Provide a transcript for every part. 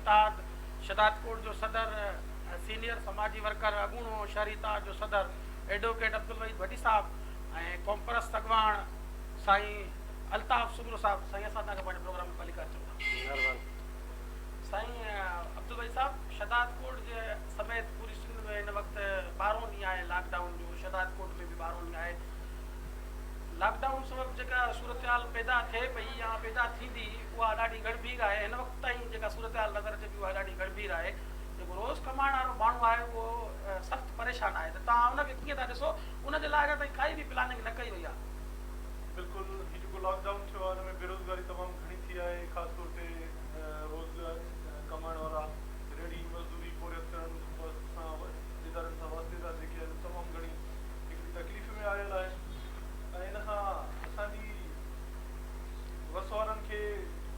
اتحاد شهدادڪوٽ جو صدر ۽ سينيئر سماجي ورڪر اڳوڻو شهري اتحاد جو صدر ايڊووڪيٽ عبدالوحيد ڀٽي صاحب ۽ قومپرست اڳواڻ سائين الطاف سومرو صاحب. سائين اسان توهان کي پنهنجي پروگرام ۾ ڀليڪار چئون ٿا. مهرباني. سائين عبدالوحيد صاحب شهدادڪوٽ جي سميت پوري سنڌ ۾ هن وقت ٻارهون ڏينهن آهي لاڪ ڊائون جو، شهدادڪوٽ ۾ به ٻارهون ڏينهن آهي. لاڪ ڊائون سبب جيڪا صورتحال پيدا ٿئي پئي يا پيدا ٿيندي اها ڏاڍي ڳڻڀير آهي. هن وقت تائين جيڪا صورتحال نظر اچي پئي اها ڏاڍي ڳڻڀير آهي. جيڪو روز ڪمائڻ وارو ماڻهو آهي اهو سخت پريشان آهي ته توهان ان کي ڪيئن ٿا ڏسو ان جي لاء اڃا تائين ڪائي به پلاننگ نه ڪئي وئي آهي. بلڪل هي جيڪو لاڪ ڊائون ٿيو آهي ان ۾ بيروزگاري تمام گهڻي ٿي آهي خاص طور تي روزگار ڪمائڻ وارا ريڙهي مزدوري پورهيت ڪرڻ سان ادارن سان واسطيدار جيڪي آهن تمام گهڻي هڪڙي تڪليف ۾ آيل آهن ۽ ان کان اسان جي وس وارن کي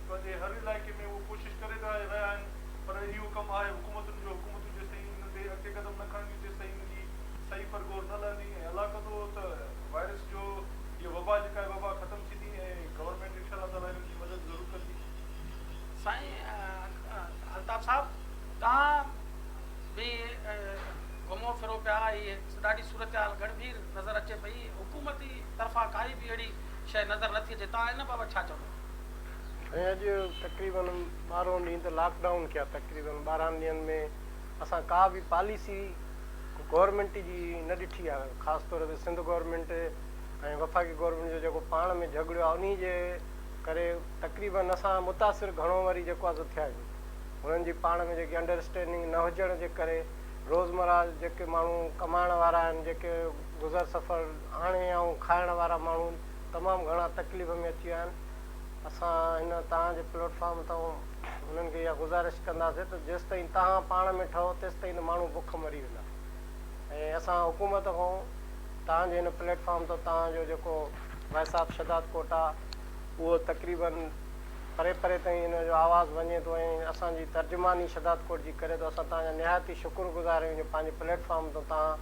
پنهنجي هر علائقي ۾ اهو ڪوشش ڪري رهيا آهن پر اهو ڪم آهي حڪومتن جو حڪومتون جيستائين ان تي اڳتي قدم نه کڻنديون تيستائين ان جي صحيح پرگهور نه لهندي ۽ الله ڪندو ته وائرس جو هيء وبا جيڪا آهي وبا ختم ٿيندي ۽ گورنمينٽ انشاء الله تعالي انهن جي مدد ضرور ڪندي. سائين الطاف صاحب توهان به گهمو ڦرو پيا هي ڏاڍي صورتحال ڳڻڀير نظر اچي پئي حڪومتي طرفان ڪائي به اهڙي شيء نظر نٿي اچي توهان ان بابت ڇا چوندو؟ سائين اڄ تقريبن ٻارهون ڏينهن ته لاڪ ڊائون ٿيا تقريبن ٻارهن ڏينهن ۾ اسان ڪا به پاليسي گورنمينٽ جي نه ڏٺي آهي خاص طور تي سنڌ گورنمينٽ ۽ وفاقي گورنمينٽ جو جيڪو پاڻ ۾ جهڳڙو آهي انهي جي ڪري تقريبن اسان متاثر گهڻو وري جيڪو آهي سو ٿيا آهيون هنن جي پاڻ ۾ جيڪي انڊرسٽينڊنگ نه هجڻ جي ڪري روزمره جيڪي ماڻهو ڪمائڻ وارا آهن جيڪي گذر سفر آڻي ۽ کائڻ وارا ماڻهو تمام گهڻا تڪليف ۾ اچي ويا آهن اسان هن توهان جي پليٽ فارم تان انهن کي اها گذارش ڪنداسين ته جيستائين توهان پاڻ ۾ ٺهو تيستائين ته ماڻهو بک مري ويندا ۽ اسان حڪومت کان توهان جي هن پليٽ فارم تان توهان جو جيڪو وائس آف شهداد ڪوٽ آ اهو تقريبن پري پري تائين ان جو آواز وڃي ٿو ۽ اسان جي ترجماني شهداد ڪوٽ جي ڪري ٿو اسان توهان جا نهايت ئي شڪر گذار آهيون جو پنهنجي پليٽ فارم تان توهان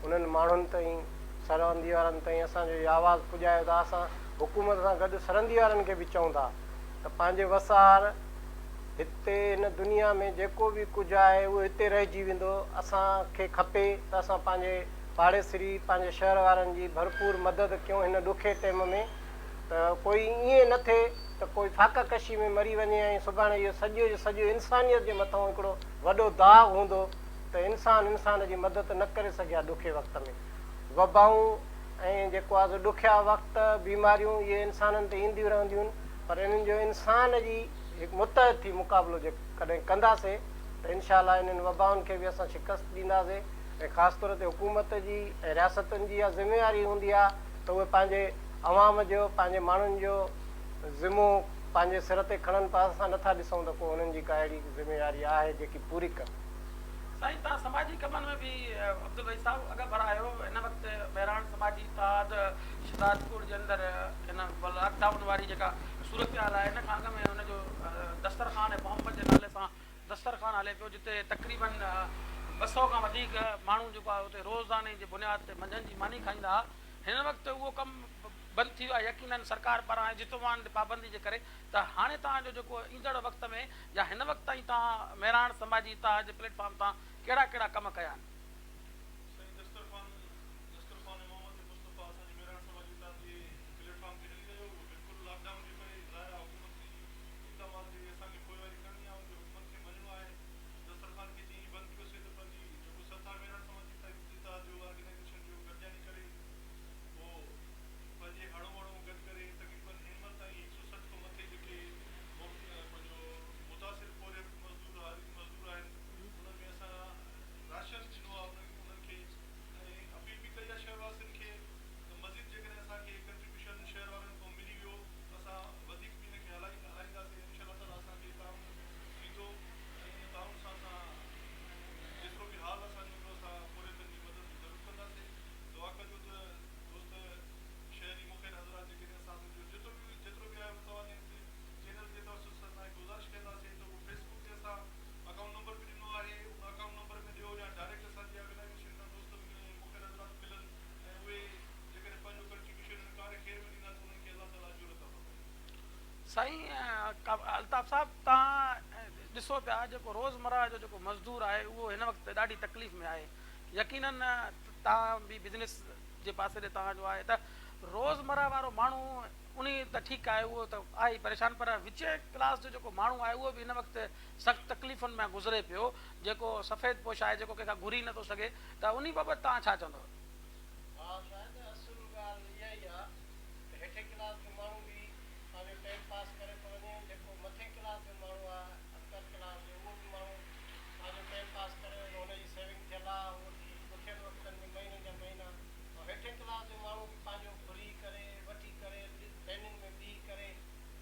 انهن ماڻهن تائين سرهندي وارن تائين اسان جو هي آواز پڄايو ٿا اسان حڪومت سان گڏ سرهندي وارن کي به چئون ٿا ته پنهنجي وس آهر هتي هن دنيا ۾ جيڪو به ڪجهه آهي اهو هتي رهجي ويندو. اسان کي کپي ته اسان پنهنجي پاڙيسري، پنهنجي شهر وارن جي ڀرپور مدد ڪيون هن ڏکي ٽيم ۾ ته ڪوئي ائين نه ٿئي ته ڪوئي فاقه ڪشي ۾ مري وڃي ۽ سڀاڻي اهو سڄو جو سڄو انسانيت جي مٿئون هڪڙو وڏو داغ هوندو ته انسان انسان جي مدد نه ڪري سگهيا ڏکي وقت ۾ وبائون ۽ جيڪو آهي سو ڏکيا وقت، بيماريون اهي انسانن تي اينديون رهنديون پر انهن جو انسان جي هڪ متحد ٿي مقابلو جيڪڏهن ڪنداسين ته انشاء الله انهن وبائن کي به اسان شڪست ڏينداسين ۽ خاص طور تي حڪومت جي ۽ رياستن جي اها ذميواري هوندي آهي ته اهي پنهنجي عوام جو پنهنجي ماڻهن جو ذمو پنهنجي سر تي کڻن پر اسان نٿا ڏسون ته ڪو انهن جي ڪا اهڙي ذميواري آهي جيڪي پوري ڪن. سائين توهان سماجي ڪمن ۾ به عبدالوحيد صاحب اڳڀرا آهيو هن وقت مهراڻ سماجي اتحاد شھدادڪوٽ جي اندر هن لاڪ ڊائون واري جيڪا صورتحال آهي ان کان اڳ ۾ ان جو دسترخوان ۽ محبت جي نالي سان دسترخوان هلي پيو جتي تقريبن 200 کان وڌيڪ ماڻهو جيڪو آهي اتي روزاني جي بنياد تي منجهند جي ماني کائيندا ها هن وقت اهو ڪم بند ٿي ويو آهي يقينن سرڪار پاران اجتماعن تي پابندي جي ڪري ته هاڻي توهان جو جيڪو ايندڙ وقت ۾ يا هن وقت تائين توهان مهراڻ سماجي اتحاد جي پليٽ فارم تان ڪهڙا ڪهڙا ڪم ڪيا آهن؟ سائين دسترخوان دسترخوان محمد مصطفيٰ اسان جي مهراڻ سماجي اتحاد جي پليٽ فارم تي هلي رهيو اهو بلڪل لاڪ ڊائون جي ڪري ظاهر آهي حڪومت جي اقدامات جي اسان کي پوئواري ڪرڻي آهي ان جي حڪمن کي مڃڻو آهي دسترخوان کي جيئن ئي بند ڪيوسي ته پنهنجي جيڪو سٿ آهي مهراڻ سماجي اتحاد جو آرگنائيزيشن جو گڏجاڻي ڪري پوء پنهنجي هڙون وڙون گڏ ڪري تقريبن هن مهل تائين هڪ سو 60 کان مٿي جيڪي پنهنجو متاثر پورهيت مزدور هاري مزدور آهن انهن ۾ اسان راشن ڏنو آهي انهن کي ۽ اپيل به ڪئي آهي شهر واسين کي ته مزيد جيڪڏهن اسان کي ڪنٽريبيوشن شهر وارن کان ملي ويو ته اسان وڌيڪ به ان کي هلائي هلائينداسين انشاء الله تعالي اسان کي تعاون ٿيندو ۽ ان تعاون سان اسان جيترو به حال اسان جو هوندو اسان پورهيتن جي مدد ضرور ڪنداسين دعا ڪجو ته دوست شهري مخير حضرات جيڪڏهن اسان جو جيترو به جيترو به آهي توهان جي چينل جي توسط سان توهان کي گذارش ڪنداسين ته اهو فيس بڪ تي اسان اڪائونٽ نمبر به ڏنو آهي ان اڪائونٽ نمبر ۾ ڏيو يا ڊائريڪٽ اسان جي آرگنائيزيشن سان دوست مخير حضرات ملن ۽ اهي جيڪڏهن پنهنجو ڪنٽريبيوشن ان ڪار خير ۾ ڏيندا ته انهن کي الله تعالي اجور عطا فرمائيندو. سائين الطاف صاحب توهان. ڏسو پيا جيڪو روزمره جو جيڪو مزدور آهي اهو هن وقت ڏاڍي تڪليف ۾ آهي يقينن توهان به بزنس جي پاسي ڏي توهان جو آهي ته روزمره وارو ماڻهو انهي ته ٺيڪ آهي اهو ته آهي ئي پريشان پر وچين ڪلاس جو جيڪو ماڻهو آهي اهو به هن وقت سخت تڪليفن مان گذري پيو جيڪو سفيد پوش آهي جيڪو ڪنهن کان گهري نٿو سگهي ته انهي بابت توهان ڇا چوندؤ؟ ها شايد اصل ڳالهه اها ئي آهي ته هيٺين ڪلاس جو ماڻهو به پنهنجو ٽائيم پاس ڪري ٿو وڃي جيڪو مٿين ڪلاس جو ماڻهو آهي اپر ڪلاس جو اهو به ماڻهو پنهنجو ٽائيم پاس ڪري وڃي هن جي سيونگ ٿيل آهي اهو ڏکين وقتن ۾ مهينن جا مهينا ۽ هيٺين ڪلاس جو ماڻهو به پنهنجو گهري ڪري وٺي ڪري لينن ۾ بيهي ڪري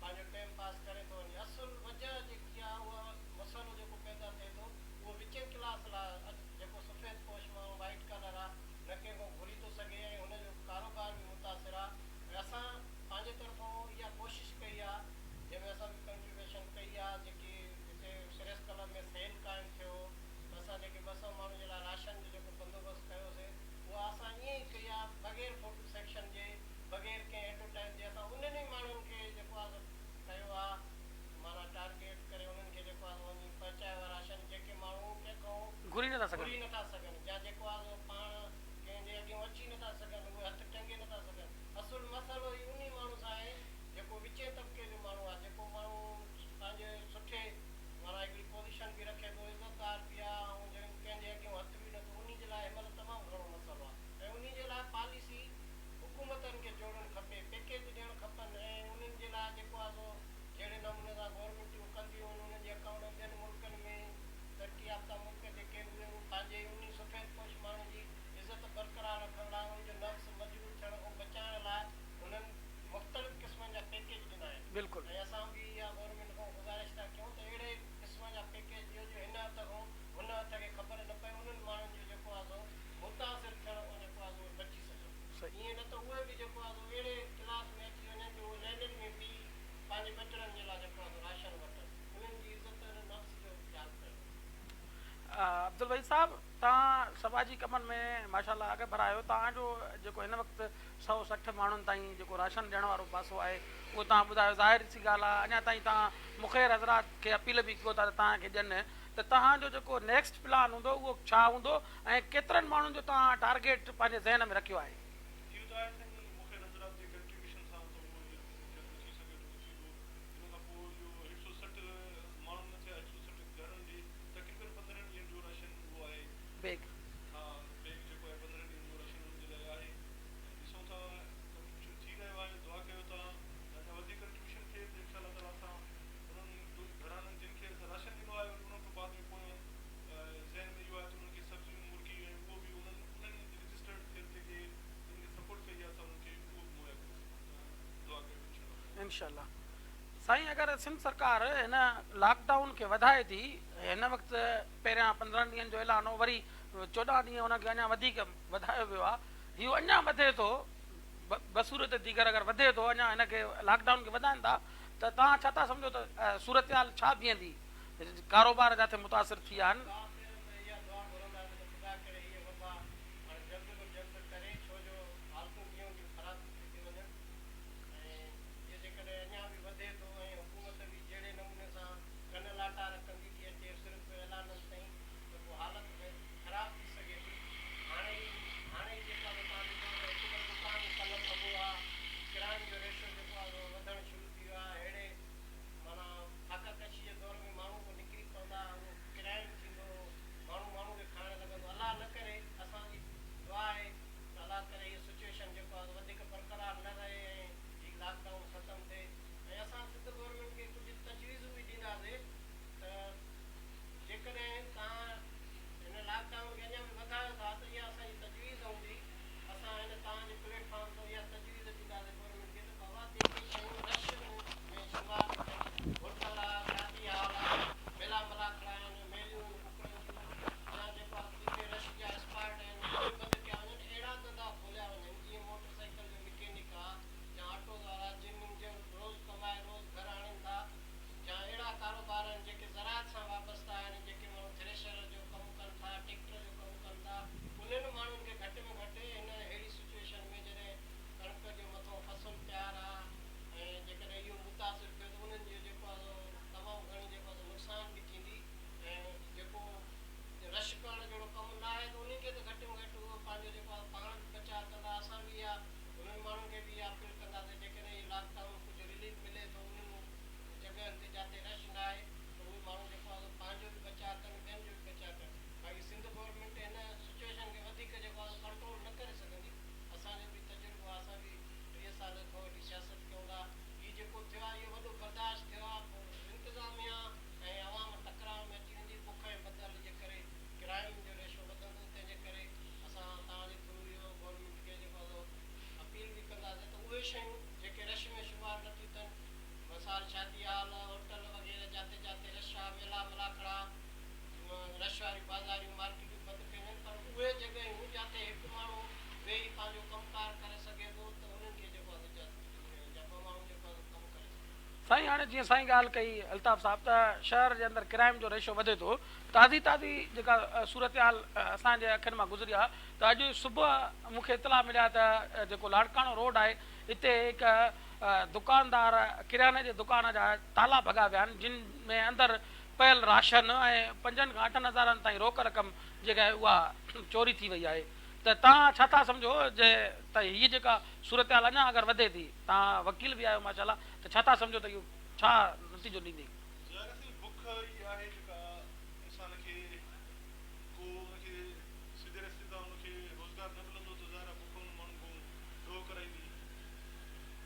پنهنجو ٽائيم پاس ڪري ٿو وڃي اصل وجه جيڪي آهي اها مسئلو جيڪو پيدا ٿئي ٿو اهو وچين ڪلاس لاء جيڪو سفيد پوش ماڻهو وائيٽ ڪالر آهي نه ڪنهن کان گهري ٿو سگهي ۽ هن جو ڪاروبار به متاثر آهي ۽ اسان پنهنجي طرفون اها ڪوشش ڪئي آهي جنهن ۾ اسان به ڪنٽريبيوشن ڪئي آهي جيڪي هتي پريس ڪلب ۾ سيل قائم ٿيو هو ته اسان جيڪي 200 ماڻهن جي لاء راشن جو جيڪو بندوبست ڪيوسي اها اسان ائين ئي ڪئي آهي بغير فوٽو سيڪشن جي بغير ڪنهن ايڊورٽائيز جي اسان انهن ئي ماڻهن کي جيڪو آهي سو ڪيو آهي معنيٰ ٽارگيٽ ڪري انهن کي جيڪو آهي سو وڃي پهچايو آهي راشن جيڪي ماڻهو ڪنهن کان گهري نٿا سگهن. گهري نٿا سگهن يا جيڪو آهي سو پاڻ ڪنهن جي اڳيون اچي نٿا سگهن اهي هٿ ٽنگي نٿا سگهن اصل مسئلو ئي انهي ماڻهو سان آهي جيڪو وچين طبقي جو ماڻهو آهي جيڪو ماڻهو پنهنجي سٺي معنيٰ هڪڙي پوزيشن به رکي ٿو عزتدار به آهي ۽ جنهن ڪنهن جي اڳيون هٿ به نٿو انهي جي لاء هن مهل تمام گهڻو مسئلو آهي ۽ انهي جي لاء پاليسي حڪومتن کي جوڙڻ کپي پيڪيج ڏيڻ کپن ۽ انهن جي لاء جيڪو آهي سو جهڙي نموني سان گورنمينٽون ڪنديون آهن انهن جي اڪائونٽ ٻين ملڪن ۾ ترقي يافته ملڪ جيڪي آهن اهي پنهنجي انهي سفيد پوش ماڻهن جي عزت برقرار رکڻ لاء ان جو نفس مجروح ٿيڻ کان بچائڻ لاء هنن مختلف قسمن جا پيڪيج ڏنا آهن بلڪل. ۽ اسان به اها گورنمينٽ کان گذارش ٿا ڪيون ته اهڙي قسم جا پيڪيج ڏيو جو هن هٿ کان هن هٿ کي خبر نه پئي انهن ماڻهن جو جيڪو آهي سو متاثر ٿيڻ کان جيڪو آهي سو اهي بچي سگهن صحيح. ائين نه ته اهي به جيڪو آهي سو اهڙي ڪلاس ۾ اچي وڃن جو اهي لينن ۾ بيهي پنهنجي ٻچڙن جي لاء جيڪو آهي سو راشن وٺن انهن جي عزت ۽ نفس جو خيال ڪيو وڃي. عبدالوحيد صاحب توهان سماجي ڪمن ۾ ماشاء الله اڳڀرا آهيو توهان جو جيڪو هن وقت 160 ماڻهن تائين جيڪو راشن ڏيڻ وارو پاسو آهي اهو توهان ٻڌايو ظاهر سي ڳالهه آهي اڃا تائين توهان مخير حضرات کي اپيل به ڪيو ٿا ته توهان کي ڏين ته توهان جو جيڪو نيڪسٽ پلان هوندو اهو ڇا هوندو ۽ ڪيترن ماڻهن جو توهان ٽارگيٽ پنهنجي ذهن ۾ رکيو آهي. اهو ته آهي سائين مخير حضرات جي ڪنٽريبيوشن سان ته اهو جيترو ٿي سگهي ٿو ٿيندو ان کان پوء اهو 160 ماڻهو نه ٿيا 160 گهرن جي تقريبن 15 ڏينهن جو راشن اهو آهي. بيگ. ها بيگ جيڪو آهي 15 ڏينهن جو راشن انهن جي لاء آهي ۽ ڏسون ٿا ڪنٽريبيوشن ٿي رهيو آهي دعا ڪيو توهان ته اڃا وڌيڪ ڪنٽريبيوشن ٿئي ته انشاء الله تعالٰي اسان انهن گهراڻن جن کي اسان راشن ڏنو آهي انهن کان بعد ۾ پويان ذهن ۾ اهو آهي ته انهن کي سبزيون مرغي ۽ اهو به انهن انهن رجسٽرڊ ٿيل جيڪي جن کي سپورٽ ڪئي آهي اسان انهن کي اهو به مهيا ڪري سگهون توهان دعا ڪيو انشاء الله تعالٰي. انشاء الله. سائين اگر سنڌ سرڪار هن لاڪ ڊائون کي وڌائي ٿي هن وقت پهريان 15 ڏينهن جو اعلان هو وري 14 ڏينهن ان کي اڃا وڌيڪ وڌايو ويو آهي هي اڃا وڌي ٿو بصورت ديگر اگر وڌي ٿو اڃا هن کي لاڪ ڊائون کي وڌائن ٿا ته توهان ڇا ٿا سمجهو ته صورتحال ڇا بيهندي ڪاروبار جاٿي متاثر ٿي ويا آهن. پهريون ته اها دعا گهرنداسين ته خدا ڪري هيء وبا هاڻي جلد کان جلد ٽري ڇو جو حالتون ڏينهون ڏينهن خراب ٿيون ٿيون وڃن ۽ هيء جيڪڏهن اڃا به وڌي ٿو ۽ حڪومت به جهڙي نموني سان ڪن لاٽار ڪندي ٿي اچي صرف اعلانن تائين ته پوء حالت به خراب ٿي سگهي ٿي. هاڻي ئي هاڻي ئي جيڪا به توهان ڏٺو ته هڪ ٻه دڪان ڪلهه ڀڳو آ، ڪرائيم جو ريشو جيڪو آ سو وڌڻ شروع ٿي ويو آ، ههڙي معنيٰ فاقه ڪشي جي دور ۾ ماڻهو پوء نڪري پوندا اهو ڪرائيم ٿيندو. سائين هاڻي جيئن سائين ڳالهه ڪئي الطاف صاحب ته شهر جي اندر ڪرائم جو ريشو وڌي ٿو تازي تازي جيڪا صورتحال اسان جي اکين مان گذري آ ته اڄ صبح مون کي اطلاع مليا ته جيڪو لاڙڪاڻو روڊ آهي اتي هڪ دڪاندار ڪرياني جي دڪان جا تالا ڀڳا ويا آهن جن ۾ اندر پيل راشن ۽ پنجن کان اٺن هزارن تائين روڪ رقم جيڪا آهي اها چوري ٿي وئي آهي ته توهان ڇا ٿا سمجهو جي ته هي جيڪا صورتحال اڃا اگر وڌي ٿي توهان وڪيل به آهيو ماشاء الله ته ڇا ٿا سمجهو ته اهو ڇا نتيجو ڏيندي؟ ظاهر آهي سائين بک ئي آهي جيڪا انسان کي ڪو ان کي سڌي رستي تان ان کي روزگار نه ملندو ته ظاهر آهي بک ان ماڻهو کان ڏوهه ڪرائيندي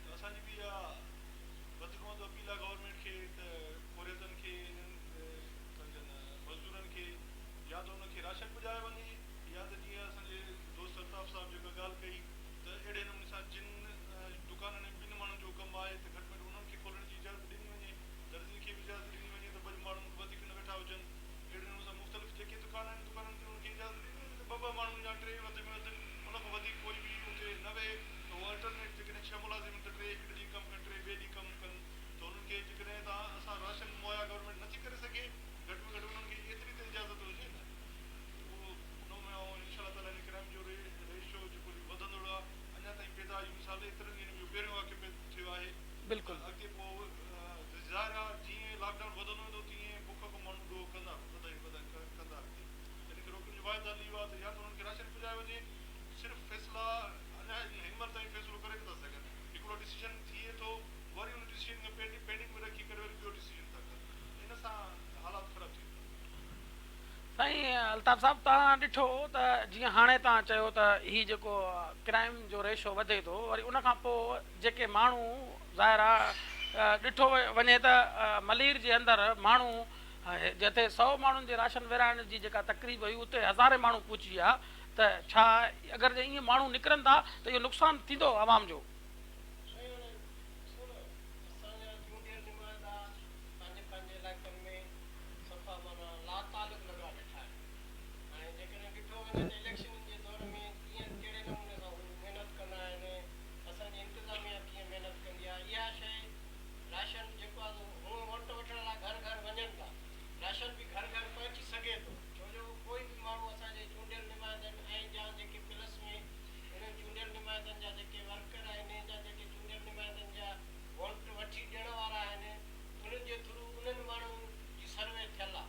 ته اسان جي به اها وڌ کان وڌ اپيل آهي گورنمينٽ کي ته پورهيتن کي انهن پنهنجن مزدورن کي يا ته ان کي راشن پڄايو وڃي يا ته جيئن اسان جي دوست الطاف صاحب جيڪا ڳالهه ڪئي ته اهڙي نموني سان جن دڪانن ۾ ٻن ماڻهن جو ڪم آهي ته گهٽ ۾ گهٽ انهن کي کولڻ جي اجازت ڏني وڃي، درزي کي به اجازت ڏني وڃي ته ٻه ماڻهو وڌيڪ نه ويٺا هجن، اهڙي نموني سان مختلف جيڪي دڪان آهن دڪانن تي انهن کي اجازت ڏني وڃي ته ٻه ٻه ماڻهو يا ٽي وڌ ۾ وڌ ان کان وڌيڪ ڪوئي به اتي نه ويهي ته اهو الٽرنيٽ جيڪڏهن ڇهه ملازم آهن ته ٽي هڪ ڏينهن ڪم ڪن ٽي ٻئي ڏينهن ڪم ڪن ته انهن کي جيڪڏهن توهان اسان راشن مهيا گورنمينٽ نٿي ڪري سگهي گهٽ ۾ گهٽ انهن کي ايتري ته اجازت هجي نه ته اهو ان ۾ آئون انشاء الله تعالٰي ان ڪرائم جو ريشو جيڪو وڌندڙ آ اڃا تائين پيدا اهو مثال ايترن ڏينهن ۾ اهو پهريون واقعو پيدا ٿيو آهي بلڪل. ته اڳتي پوء ظاهر آ جيئن لاڪ ڊائون وڌندو ويندو تيئن بک کان ماڻهو ڏوهه ڪندا وڌائي وڌائي ڪندا اڳتي ته ان کي روڪڻ جو واحد حل اهو آ ته يا ته انهن کي راشن پڄايو وڃي صرف فيصلا اڃا هن مهل تائين فيصلو ڪري نٿا سگهن هڪڙو ڊسيشن ٿئي ٿو وري ان ڊسيشن کي پينڊنگ ۾ رکي ڪري وري ٻيو ڊسيشن ٿا ڪن ان سان حالات خراب ٿي ويندا. سائين الطاف صاحب توهان ڏٺو ته جيئن هاڻي توهان چيو ته هي جيڪو ڪرائيم جو ريشو وڌي ٿو وري ان کان پوء جيڪي ماڻهو ظاهر آ ڏٺو وڃي ته ملير جي اندر ماڻهو جتي سئو ماڻهن جي راشن ورهائڻ جي جيڪا تقريب هئي اتي هزارين ماڻهو پهچي ويا ته ڇا اگر جي ائين ماڻهو نڪرن ٿا ته اهو نقصان ٿيندو عوام جو. سائين هاڻي ڏسو نه اسان جا چونڊيل نمائندا پنهنجي پنهنجي علائقن ۾ صفا معنيٰ لاتعلق لڳا ويٺا آهن. هاڻي جيڪڏهن ڏٺو وڃي ته اليڪشنن جي دور ۾ ڪيئن ڪهڙي نموني سان هو محنت ڪندا آهن، اسان جي انتظاميا ڪيئن محنت ڪندي آهي، اها شيء راشن جيڪو آهي سو هونء ووٽ وٺڻ لاء گهر گهر وڃن ٿا، راشن به گهر گهر پهچي سگهي ٿو، ڇو جو ڪوئي به ماڻهو اسان جي چونڊيل نمائندن ۽ جا جيڪي پلس ۾ انهن چونڊيل نمائندن جا جيڪي ورڪر آهن يا جيڪي چونڊيل نمائندن جا ووٽ وٺي ڏيڻ وارا آهن، انهن جي ٿرو انهن ماڻهن جي سروي ٿيل آ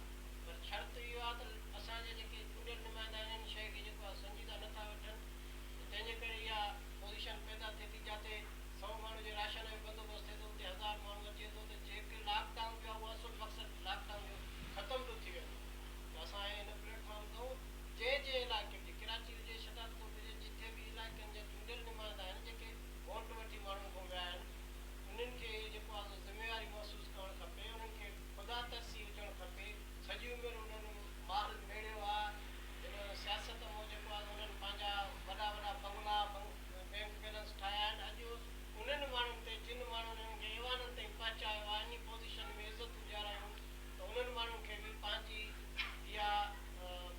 پر شرط اهو آ ته اسان جا جيڪي چونڊيل نمائندا آهن ان شيء کي جيڪو آ سنجيده نه ٿا وٺن ته تنهن جي ڪري اها پوزيشن پيدا ٿئي ٿي جاتي سئو ماڻهو جي راشن جو بندوبست ٿئي ٿو اتي هزار ماڻهو اچي ٿو ته جيڪي لاڪ ڊائون جو آ اهو اصل مقصد لاڪ ڊائون جو ختم ٿو ٿي وڃي ته اسان هن پليٽ فارم تان جنهن جنهن علائقي هجي ڪراچي هجي شهدادڪوٽ هجي جٿي به علائقن جا چونڊيل نمائندا آهن جيڪي ووٽ وٺي ماڻهن کان ويا آهن انهن کي جيڪو آهي سو ذميواري محسوس ڪرڻ کپي، انهن کي خدا ترسي هجڻ کپي، سڄي عمر انهن مال ميڙيو آهي، هن سياست مون جيڪو آهي سو انهن پنهنجا وڏا وڏا بنگلا، بينڪ بيلنس ٺاهيا آهن، اڄ انهن ماڻهن تي جن ماڻهن انهن کي ايوانن تائين پهچايو آهي، انهي پوزيشن ۾ عزتون ڏيارايون ته انهن ماڻهن کي به پنهنجي اها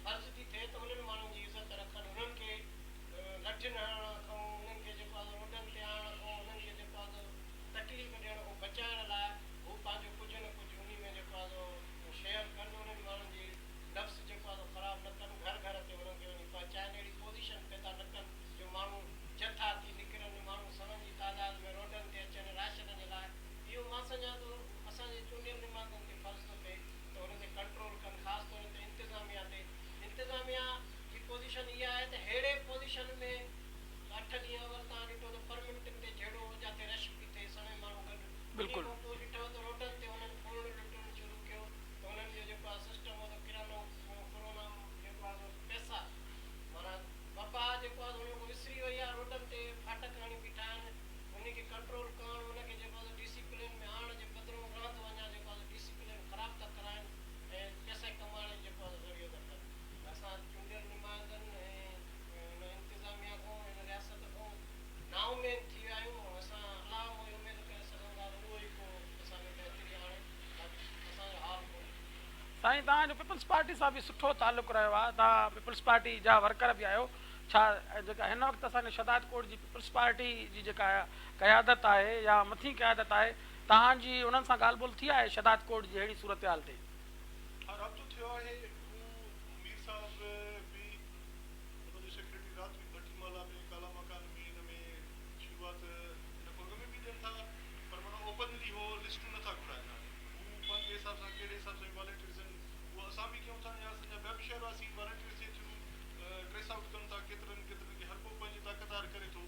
فرض ٿي ٿئي ته انهن ماڻهن جي عزت رکن، انهن کي لٺين هڻڻ کان انهن کي جيڪو آهي سو روڊن تي آڻڻ کان انهن کي جيڪو آهي سو تڪليف ڏيڻ کان بچائڻ لاء هو پنهنجو ڪجهه نه ڪجهه انهي ۾ جيڪو آهي سو شيئر ڪن انهن ماڻهن جي نفس جيڪو آهي سو خراب نه ڪن گهر گهر تي انهن کي وڃي پهچائن اهڙي پوزيشن پيدا نه ڪن جو ماڻهو جٿا ٿي نڪرن ماڻهو سون جي تعداد ۾ روڊن تي اچن راشن جي لاء اهو مان سمجهان ٿو اسان جي چونڊيل نمائندن تي فرض ٿو ٿئي ته ان تي ڪنٽرول ڪن خاص طور تي انتظاميا تي انتظاميا جي پوزيشن اها آهي ته ههڙي پوزيشن ۾ اٺ ڏينهن اول توهان ڏٺو ته پرمنٽن تي جهيڙو هو جاتي رش پي ٿئي سوين ماڻهو گڏ انهي کان پوء ڏٺو ته روڊن تي هنن ڦرڻ لٽڻ شروع ڪيو ته هنن جو جيڪو آهي سسٽم هو ته ڪرانو ڪورونا جيڪو آهي سو پئسا معنيٰ وبا جيڪو آهي سو هنن کان وسري وئي آهي روڊن تي ڦاٽڪ هڻي بيٺا آهن انهي کي ڪنٽرول ڪرڻ ان کي جيڪو آهي سو ڊسيپلين ۾ آڻڻ جي بدران رهندو اڃا جيڪو آهي سو ڊسيپلين خراب ٿا ڪرائن ۽ پئسا ڪمائڻ جو جيڪو آهي سو ذريعو ٿا ڪن. اسان چونڊيل نمائندن ۽ هن انتظاميا کان هن رياست کان نااميد ٿي ويا آهيون ۽ اسان الله مان ئي اميد ڪري سگهون ٿا ته اهو ئي ڪو اسان ۾ بهتري آڻي باقي اسان جو حال ڪونهي. سائين توهان جو پيپلز پارٽي سان به سٺو تعلق رهيو آهي توهان پيپلز پارٽي جا ورڪر به آهيو ڇا جيڪا هن وقت اسان جي شهدادڪوٽ جي پيپلز پارٽي جي جيڪا قيادت آهي يا مٿين قيادت آهي توهان جي انهن سان ڳالهه ٻولهه ٿي آهي شهدادڪوٽ جي ههڙي صورتحال تي؟ ها رابطو ٿيو آهي هو مير صاحب به ان جو سيڪريٽري رات به ڀٽي محلا ۾ ڪالا مڪان ۾ ان ۾ شروعات ان کان اڳ ۾ به ڏين ٿا پر معنيٰ اوپنلي هو لسٽون نٿا گهرائن هاڻي هو پنهنجي حساب سان ڪهڙي حساب سان والنٽيئرز آهن اهو اسان به ڪيون ٿا يا اسان جا ٻيا به شهر واسي والنٽيئرز جي ٿرو ٽريس آئوٽ ڪن ٿا ڪيترن ڪيترن کي هر ڪو پنهنجي طاقت آهر ڪري ٿو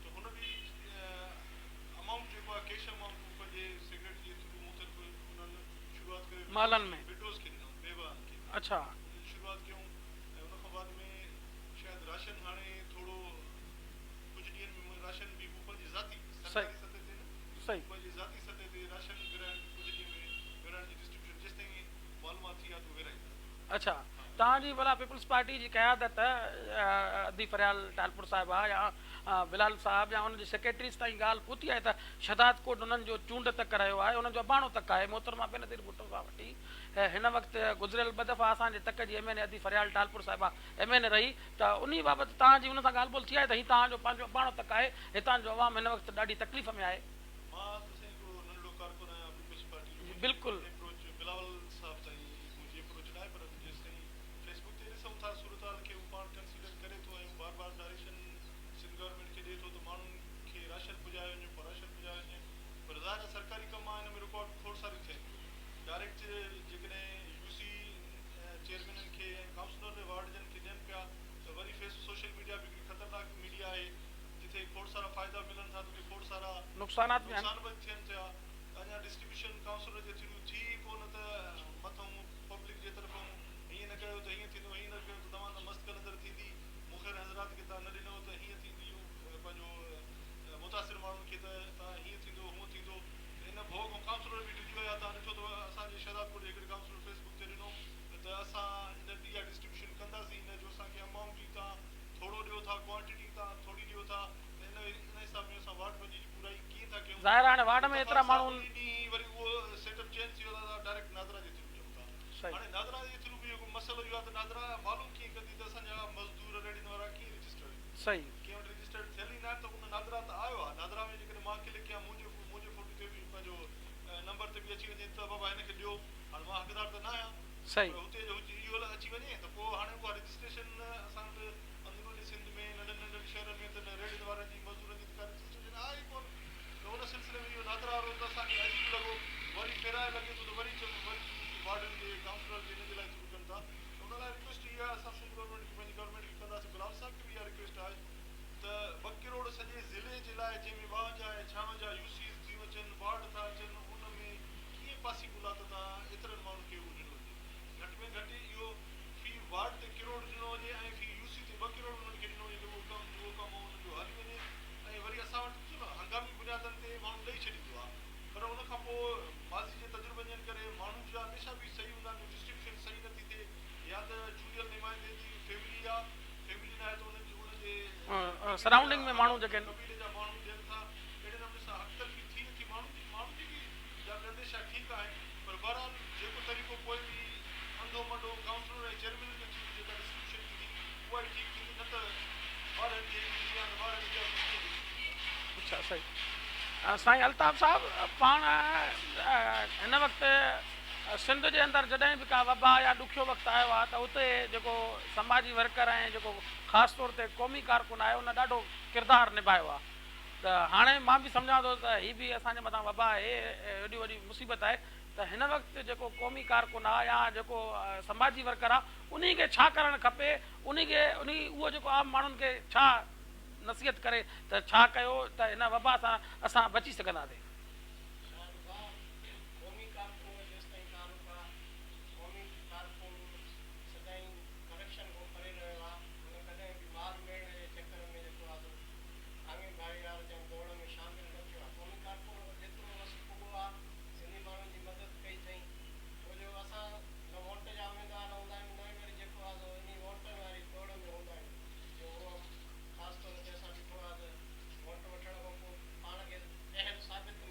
ته هن به امائونٽ جيڪو آهي ڪيش امائونٽ هو پنهنجي سيڪريٽري جي ٿرو مختلف انهن شروعات ڪري محلن ۾. وڊوز کي ڏنائون بيواهن کي اڇا. انهن شروعات ڪيائون ۽ ان کان بعد ۾ شايد راشن هاڻي ٿورو ڪجهه ڏينهن ۾ راشن به هو پنهنجي ذاتي سرڪاري سطح تي نه صحيح. هو پنهنجي ذاتي سطح تي راشن ورهائڻ ڪجهه ڏينهن ۾ ورهائڻ جي ڊسٽريبيوشن جيستائين معلومات ٿي آهي ته ورهائيندا. اڇا توهان جي ڀلا پيپلز پارٽي جي قيادت ادي فريال ٽالپر صاحبه يا بلال صاحب يا ان جي سيڪريٽريز تائين ڳالهه پهتي آهي ته شهداد ڪوٽ انهن جو چونڊ تڪ رهيو آهي انهن جو اباڻو تڪ آهي محترمه بينظير ڀٽو کان وٺي هن وقت گذريل ٻه دفعا اسان جي تڪ جي ايم اين اي ادي فريال ٽالپر صاحبه ايم اين اي رهي ته انهي بابت توهان جي ان سان ڳالهه ٻولهه ٿي آهي ته هي توهان جو پنهنجو اباڻو تڪ آهي هتان جو عوام هن وقت ڏاڍي تڪليف ۾ آهي. مان ته سائين هڪڙو ننڍڙو ڪارڪن آهيان پيپلز پارٽي جو منهنجي بلڪل. ايپروچ بلاول صاحب تائين منهنجي ايپروچ ناهي پر جيستائين فيس بڪ تي ڏسون ٿا صورتحال کي هو پاڻ ڪنسيڊر ڪري ٿو ۽ هو بار بار ڊائريڪشن سنڌ گورنمينٽ کي ڏئي ٿو ته ماڻهن کي راشن پڄايو وڃي پر راشن پڄايو وڃي پر ظاهر آهي سرڪاري ڪم آهي ان ۾ رڪاوٽون کوڙ ساريون ٿين ٿيون ڊائريڪٽ جيڪڏهن يو سي چيئرمينن کي ۽ ڪائونسلر وارڊ جن کي ڏين پيا ته وري فيس سوشل ميڊيا به هڪڙي خطرناڪ ميڊيا آهي جتي کوڙ سارا فائدا ملن ٿا ته اتي کوڙ سارا نقصانات به آهن. نقصان به ٿين ٿيا ته اڃا ڊسٽريبيوشن ڪائونسلر جي ٿرو ٿي ئي ڪونه ته مٿئون پبلڪ جي طرفئون هيئن نه ڪيو ته هيئن ٿيندو هيئن نه ڪيو ته توهان ته مست قلندر ٿيندي مخير حضرات کي توهان نه ڏنو ته هيئن ٿيندي پنهنجو متاثر ماڻهن کي ته توهان هيئن ٿيندو هونئن ٿيندو ته ان ڀؤ کان ڪائونسلر به ڊڄي ويا توهان ڏٺو ته اسان جي شهدادڪوٽ جي هڪڙي ڪائونسلر فيس بڪ تي ڏنو ته اسان ان اها ڊسٽريبيوشن ڪنداسين نه جو اسان کي امائونٽ ئي توهان ٿورو ڏيو ٿا ڪوانٽيٽي توهان ٿوري ڏيو ٿا ته ان ان حساب ۾ اسان وارڊ بندي جي پورائي ڪيئن ٿا ڪيون. ظاهر آهي هاڻي وارڊ ۾ اتفاق ايترا سان ماڻهو. انهي ڏينهن ئي وري اهو سيٽ اپ چينج ٿي ويو ته اسان ڊائريڪٽ نادرا جي ٿرو ڏيون ٿا. صحيح. هاڻي نادرا جي ٿرو به اهو مسئلو اهو آهي ته نادرا معلوم ڪيئن ڪندي ته اسان جا مزدور ريڙهين وارا ڪيئن رجسٽرڊ آهن. صحيح. ڪنهن وٽ رجسٽرڊ ٿيل ئي ناهن ته ان نادرا ته آيو آهي نادرا ۾ جيڪڏهن مان ڪلڪ ڪيان منهنجي منهنجي فوٽو تي به پنهنجو نمبر تي به اچي وڃي ته بابا هن کي ڏيو هاڻي مان حقدار ته ناهيان. صحيح. پر هتي جو هجي اهو اچي وڃي ته پوء هاڻي اها رجسٽريشن اسان وٽ اندروني سنڌ ۾ ننڍن ننڍن شهرن ۾ ته نه ريڙهين وارن جي مزدورن جي ته ڪا رجسٽريشن آهي ئي ڪونه ته ان سلسلي ۾ اهو نادرا وارو ته اسان کي عجيب لڳو وري ڦيرائي لڳي ٿو ته وري چئو وري وارڊن کي ڪائونسلر کي ان جي لاء شروع ڪن ٿا ته ان لاء رڪويسٽ اها آهي اسان سنڌ گورنمينٽ کي پنهنجي گورنمينٽ کي ڪنداسين بلاول صاحب کي به اها رڪويسٽ آهي ته ٻه ڪروڙ سڄي ضلعي جي لاء جنهن ۾ ٻاونجاهه ۽ ڇاونجاهه يو سيز ٿيون اچن وارڊ ٿا اچن ان ۾ ڪيئن پاسيبل آ ته توهان ايترن ماڻهن کي اهو ڏنو وڃي. گهٽ ۾ گهٽ اهو في وارڊ تي ڪروڙ ڏنو وڃي ۽ في يو سي تي ٻه ڪروڙ انهن کي ڏنو وڃي ته اهو ڪم اهو ڪم انهن جو هلي وڃي ۽ وري اسان وٽ ڏسو نه هنگامي بنيادن تي ماڻهو ڏئي ڇڏيندو آ پر ان کان پوء ماضي جي تجربن جن ڪري ماڻهن جا هميشه به صحيح هوندا آهن جو ڊسٽريبيوشن صحيح نه ٿي ٿئي يا ته چونڊيل نمائندي جي فيملي آ فيملي ناهي ته انهن جي ان جي سرائونڊنگ ۾ ماڻهو جيڪي آهن. قبيلي جا ماڻهو ڏين ٿا اهڙي نموني سان حق تلفي ٿئي ٿي ماڻهن جي ماڻهن جي به جا به انديشا ٺيڪ آهن پر بهرحال جيڪو طريقو پوء به انڌو منڊو ڪائونسلر ۽ چيئرمينن جي ٿرو جيڪا ڊسٽريبيوشن ٿيندي اها ئي ٺيڪ ٿيندي نه ته ٻارهن ڏينهن جي يا ته ٻارهن ڏينهن جا ڪيئن ڊسٽريبيوٽ ٿيندا. اڇا صحيح سائين الطاف صاحب پاڻ هن وقت سنڌ جي اندر جڏهن به ڪا وبا يا ڏکيو وقت آيو آهي ته اتي جيڪو سماجي ورڪر ۽ جيڪو خاص طور تي قومي ڪارڪن آهي ان ڏاڍو ڪردار نڀايو آهي ته هاڻي مان به سمجهان ٿو ته هي به اسان جي مٿان وبا آهي ايڏي وڏي مصيبت آهي ته هن وقت جيڪو قومي ڪارڪن آهي يا جيڪو سماجي ورڪر آهي انهي کي ڇا ڪرڻ کپي انهي کي انهي اهو جيڪو عام ماڻهن کي ڇا نصيحت ڪري ته ڇا ڪيو ته هن وبا سان اسان بچي سگهنداسين. شاهد ڀاء قومي ڪارڪن جو جيستائين تعلق آ قومي ڪارڪن سدائين ڪرپشن کان پري رهيو آ هن ڪڏهن به مال ميڙڻ جي چڪر ۾ جيڪو آ سو ڀاڱي ڀائيوار جنهن دوڙ ۾ شامل نه ٿيو آ قومي ڪارڪن وٽ جيترو وس پڳو آ سنڌي ماڻهن جي مدد ڪئي اٿئين ڇو جو اسان نه ووٽ جا اميدوار هوندا آهيون نه ئي وري جيڪو آ سو انهي ووٽن واري دوڙ ۾ هوندا آهيون جو هونئن خاص طور تي اسان ڏٺو آ ته ووٽ وٺڻ کان پوء پاڻ کي اهل ثابت نه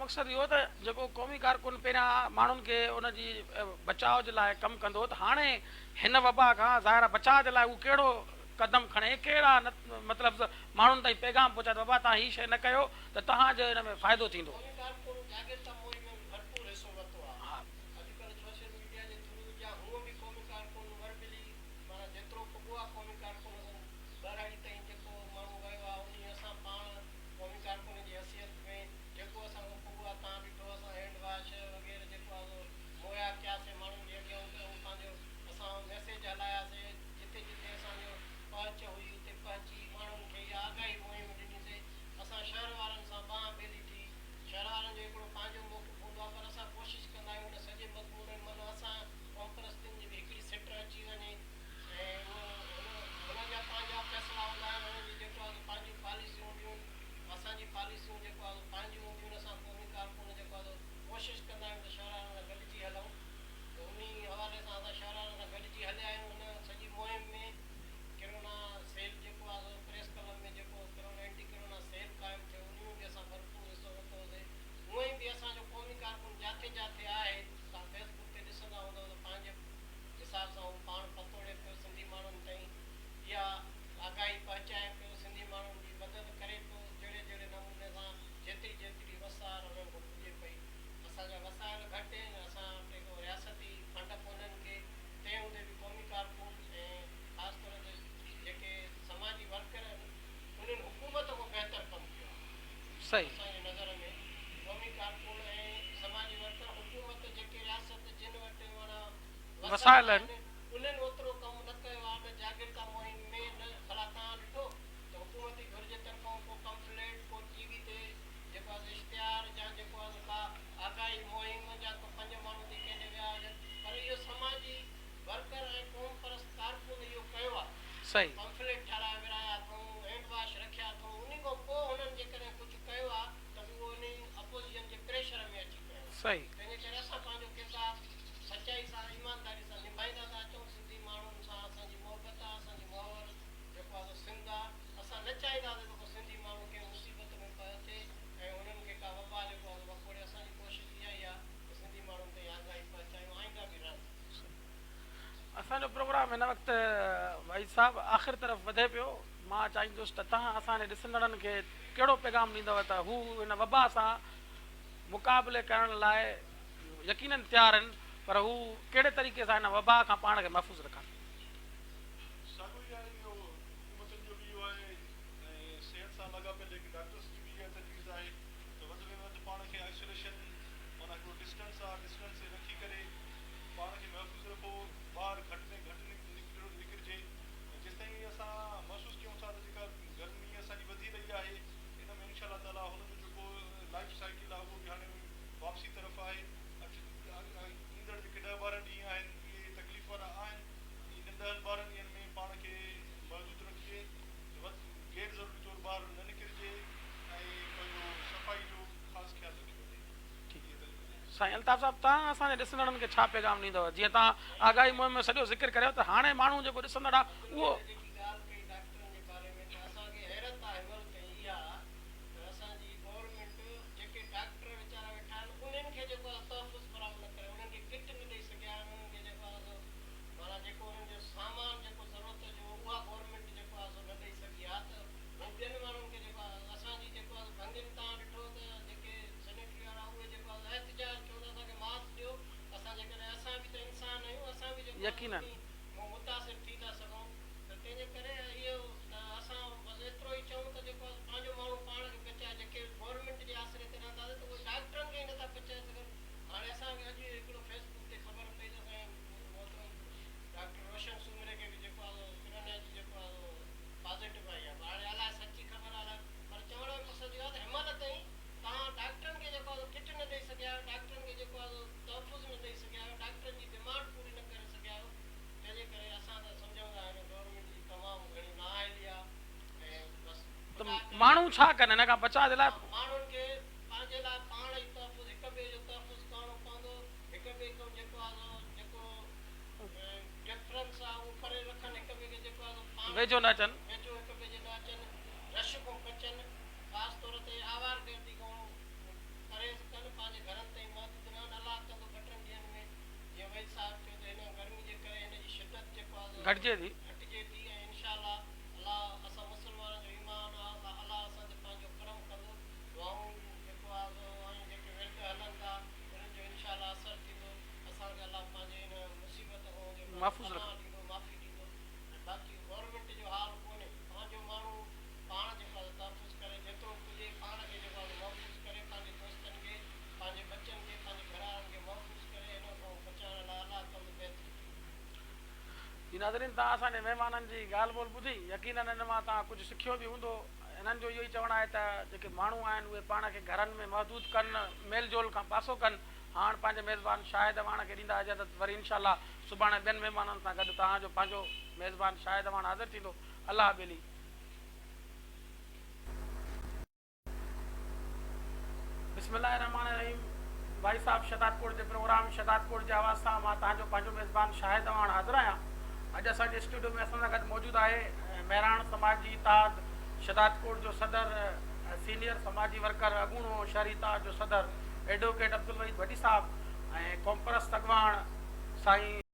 مقصد اهو ته جيڪو قومي ڪارڪن پهريان ماڻهن کي ان جي بچاء جي لاء ڪم ڪندو هو ته هاڻي هن وبا کان ظاهر آهي بچاء جي لاء هو ڪهڙو قدم کڻي ڪهڙا مطلب ماڻهن تائين پيغام پهچائي ته بابا توهان هي شيء نه ڪيو ته توهان جو ان ۾ فائدو ٿيندو. قومي ڪارڪن جاڳرتا مهم ۾ به ڀرپور حصو ورتو آهي. اڄڪلهه سوشل ميڊيا جي ٿرو يا هونء به قومي ڪارڪن وربلي معنيٰ جيترو پڳو آهي قومي ڪارڪن سان ٻهراڙي تائين جيڪو ماڻهو ويو آهي انهي اسان پاڻ قومي ڪارڪن جي حيثيت ۾ جيڪو اسان کان پڳو آهي تان ڏٺو اسان هينڊ واش وغيره جيڪو آهي سو مهيا ڪياسي ماڻهن جي اڳيان ته هو پنهنجو اسان ميسيج هلاياسي جتي جتي اسان جو پهچ هئي اتي پهچي ماڻهن کي اها آگاهي مهم ڏني سي اسان شهر وارن سان ٻانهن ٻيلي ٿي شهر وارن جو هڪڙو پنهنجو موقف هوندو آهي پر اسان ڪوشش ڪندا آهيون ان سڄي مضمون ۾ من اسان قومپرستين جي به هڪڙي سٽ اچي وڃي ۽ اهو هن هنن جا پنهنجا فيصلا هوندا آهن هنن جي جيڪو آهي سو پنهنجون پاليسيون هونديون آهن اسان جي پاليسيون جيڪو آهي سو پنهنجون هونديون آهن اسان قومي ڪارڪن جيڪو آهي سو ڪوشش ڪندا آهيون ته شهر وارن سان گڏجي هلون ته انهي حوالي سان اسان شهر وارن سان گڏجي هليا آهيون هن سڄي مهم ۾ ڪرونا سيل جيڪو آهي سو پريس ڪلب ۾ جيڪو ڪرونا اينٽي ڪرونا سيل قائم ٿيو انهي ۾ به اسان ڀرپور حصو ورتوسي هونئن به اسان جو قومي ڪارڪن جاٿي جاٿي آهي توهان فيس بڪ تي ڏسندا هوندؤ ته پنهنجي حساب سان هو پاڻ پتوڙي پيو سنڌي ماڻهن تائين اها آگاهي پهچائي پيو سنڌي ماڻهن جي مدد ڪري پيو جهڙي جهڙي نموني سان جيتري جيتري وس آهر انهن کان پڄي پئي اسان جا وسائل گهٽ آهن اسان وٽ ڪو رياستي فنڊ ڪونهن ڪي تنهن هوندي به قومي ڪارڪن ۽ خاص طور تي جيڪي سماجي ورڪر آهن انهن حڪومت کان بهتر ڪم ڪيو آهي. صحيح. اسان جي نظر ۾ قومي ڪارڪن ۽ سماجي ورڪر حڪومت جيڪي رياست جن وٽ معنيٰ وسائل آهن انهن اوترو ڪم نه ڪيو آهي نه جاڳرتا مهم ۾ نه ڀلا توهان ڏٺو ته حڪومتي ڌر جي طرفان ڪو پمفليٽ ڪو ٽي وي تي جيڪو آهي سو اشتهار يا جيڪو آهي سو ڪا آگاهي مهم يا ڪو پنج ماڻهو ٿي ڪيڏي ويا هجن پر اهو سماجي ورڪر ۽ قوم پرست ڪارڪن اهو ڪيو آهي. صحيح. پمفليٽ ٺهرائي ورهايا اٿئون، هينڊ واش رکيا اٿئون، انهي کان پوء هنن جيڪڏهن ڪجهه ڪيو آهي ته اهو انهي اپوزيشن جي پريشر ۾ اچي ڪيو آهي. صحيح. تنهنجي ڪري اسان پنهنجو ڪردار سچائي سان ايمانداري سان نڀائيندا ٿا اچون، سنڌي ماڻهن سان اسان جي محبت آهي، اسان جي محور جيڪو آهي سو سنڌ آهي، اسان نه چاهينداسين ته ڪو سنڌي ماڻهو ڪنهن مصيبت ۾ پهچي ۽ انهن کي ڪا وبا جيڪو آهي سو وڪوڙي، اسان جي ڪوشش اها ئي آهي ته سنڌي ماڻهن تائين آگاهي پهچايون، آئنده به رهندي. اسان جو پروگرام هن وقت وحيد صاحب آخر طرف وڌي پيو، مان چاهيندس ته توهان اسان جي ڏسندڙن کي ڪهڙو پيغام ڏيندؤ ته هو هن وبا سان مقابلي ڪرڻ لاء يقينن تيار آهن پر هو ڪهڙي طريقي سان هن وبا کان پاڻ کي محفوظ رکن. ساڳيو ئي آهي اهو حڪومتن جو به اهو آهي ۽ صحت سان لاڳاپيل جيڪي ڊاڪٽرس جي به اها تجويز آهي ته وڌ ۾ وڌ پاڻ کي آئسوليشن معنيٰ هڪڙو ڊسٽنس آهي ڊسٽنس رکي ڪري پاڻ کي محفوظ رکو ٻاهر گهٽ ۾ گهٽ نڪرجي ۽ جيستائين اسان محسوس ڪيون ٿا ته جيڪا گرمي اسان جي وڌي رهي آهي ان ۾ انشاء الله تعاليٰ هن جو جيڪو لائف سائيڪل آهي اهو به هاڻي واپسي طرف آهي ايندڙ جيڪي ڏهه ٻارهن ڏينهن آهن اهي تڪليف وارا آهن انهن ڏهن ٻارهن ڏينهن ۾ پاڻ کي محدود رکجي وڌ غير ضروري طور ٻاهر نه نڪرجي ۽ پنهنجو صفائي جو خاص خيال رکيو وڃي. ٺيڪ سائين الطاف صاحب توهان اسان جي ڏسندڙن کي ڇا پيغام ڏيندؤ جيئن توهان آگاهي مهم ۾ سڄو ذڪر ڪريو ته هاڻي ماڻهو جيڪو ڏسندڙ آهي اهو. هن جيڪي ڳالهه ڪئي ڊاڪٽرن جي باري ۾ ته اسان کي حيرت آهي هن مهل تائين اها ته اسان جي گورنمينٽ جيڪي ڊاڪٽر ويچارا ويٺا آهن انهن کي جيڪو آهي تحفظ فراهم نه ڪري انهن کي ڪٽ نه ڏئي سگهيا آهن انهن کي جيڪو آهي سو معنيٰ جيڪو انهن جو سامان جيڪو ضرورت جو اها گورنمينٽ جيڪو آهي سو نه ڏئي سگهي آهي ته هو ٻين ماڻهن کي جيڪو آهي اسان جي جيڪو آهي سو ڀنگين تان ڏٺو ته جيڪي سينيٽري وارا اهي جيڪو آهي سو احتجاج ڪيو ته اسان کي ماسڪ ڏيو اسان جيڪڏهن اسان به ته انسان آهيون اسان به جيڪو آهي سو يقينن. انهي مان متاثر ٿي ٿا سگهون ته تنهن جي ڪري اهو ته اسان بس ايترو ئي چئون ته جيڪو آهي سو پنهنجو ماڻهو پاڻ کي بچائي جيڪي گورنمينٽ جي آسري تي رهنداسين ته اهي ڊاڪٽرن کي ئي نٿا بچائي سگهن هاڻي اسان کي اڄ هڪڙو فيس بڪ تي خبر پئي ته اسان جي محترم ڊاڪٽر روشن سومري کي به جيڪو آهي سو ڪرونا جي جيڪو آهي سو پازيٽو آئي آهي پر هاڻي الائي سچي خبر آهي الائي پر چوڻ جو مقصد اهو آهي ته هن مهل تائين توهان ڊاڪٽرن کي جيڪو آهي سو ڪٽ نه ڏئي سگهيا آهيو ڊاڪٽرن کي جيڪو آهي سو تحفظ نه ڏئي سگهيا آهيو ڊاڪٽرن جي ڊمانڊ پوري نه ڪري سگهيا آهيو تنهن جي ڪري اسان ته سمجهون ٿا هن گورنمينٽ جي تمام گهڻي نااهلي آهي ۽ بس ته خدا ڪري ماڻهو ڇا ڪن هن کان بچاء جي لاء. ماڻهن کي پنهنجي لاء پاڻ ئي تحفظ هڪ ٻئي جو تحفظ ڪرڻو پوندو هڪ ٻئي کان جيڪو آهي سو جيڪو ڊفرنس آهي اهو پري رکن هڪ ٻئي کي جيڪو آهي سو پاڻ ويجهو نه اچن. ويجهو هڪ ٻئي جي نه اچن رش کان بچن خاص طور تي آواره گردي کان پرهيز ڪن. گهٽجي ٿي. گهٽجي ٿي ۽ انشاء الله الله اسان مسلمانن جو ايمان آ ته الله اسان تي پنهنجو ڪرم ڪندو دعائون جيڪو آ سو ۽ جيڪي ورد هلن ٿا انهن جو انشاء الله اثر ٿيندو اسان کي الله پنهنجي ان مصيبت کان جيڪو آ محفوظ پناهه رکندو. ڏيندو معافي ڏيندو ۽ باقي گورنمينٽ جو حال ڪونهي پنهنجو ماڻهو پاڻ جيڪو آ سو تحفظ ڪري جيترو پڄي پاڻ کي جيڪو آ سو محفوظ ڪري پنهنجي دوستن کي پنهنجي ٻچن کي پنهنجي گهر وارن کي محفوظ ڪري ان کان بچائڻ لاء الله ڪم بهتري ڪندو. جي ناظرين توهان اسان جي مهمانن جي ڳالهه ٻولهه ٻڌي يقينن ان مان توهان ڪجهه سکيو به هوندو. هنن جو اهو ئي چوڻ آهي ته جيڪي ماڻهو آهن اهي پاڻ کي گهرن ۾ محدود ڪن ميل جول کان پاسو ڪن. هاڻ پنهنجي ميزبان شاهد اعواڻ کي ڏيندا اجازت وري انشاء الله سڀاڻي ٻين مهمانن سان گڏ توهان جو پنهنجو ميزبان شاهد اعواڻ حاضر ٿيندو. الله ٻيلي. بسم الله الرحمٰن الرحيم وائس آف شھدادڪوٽ جي پروگرام شھدادڪوٽ جي آواز سان مان توهان جو پنهنجو ميزبان شاهد اعواڻ حاضر آهيان اڄ اسان جي اسٽوڊيو ۾ اسان سان گڏ موجود آهي مهراڻ سماجي اتحاد شھدادڪوٽ جو صدر سينيئر سماجي ورڪر اڳوڻو شهري اتحاد جو صدر ايڊووڪيٽ عبدالوحيد ڀٽي صاحب ۽ قومپرست اڳواڻ سائين.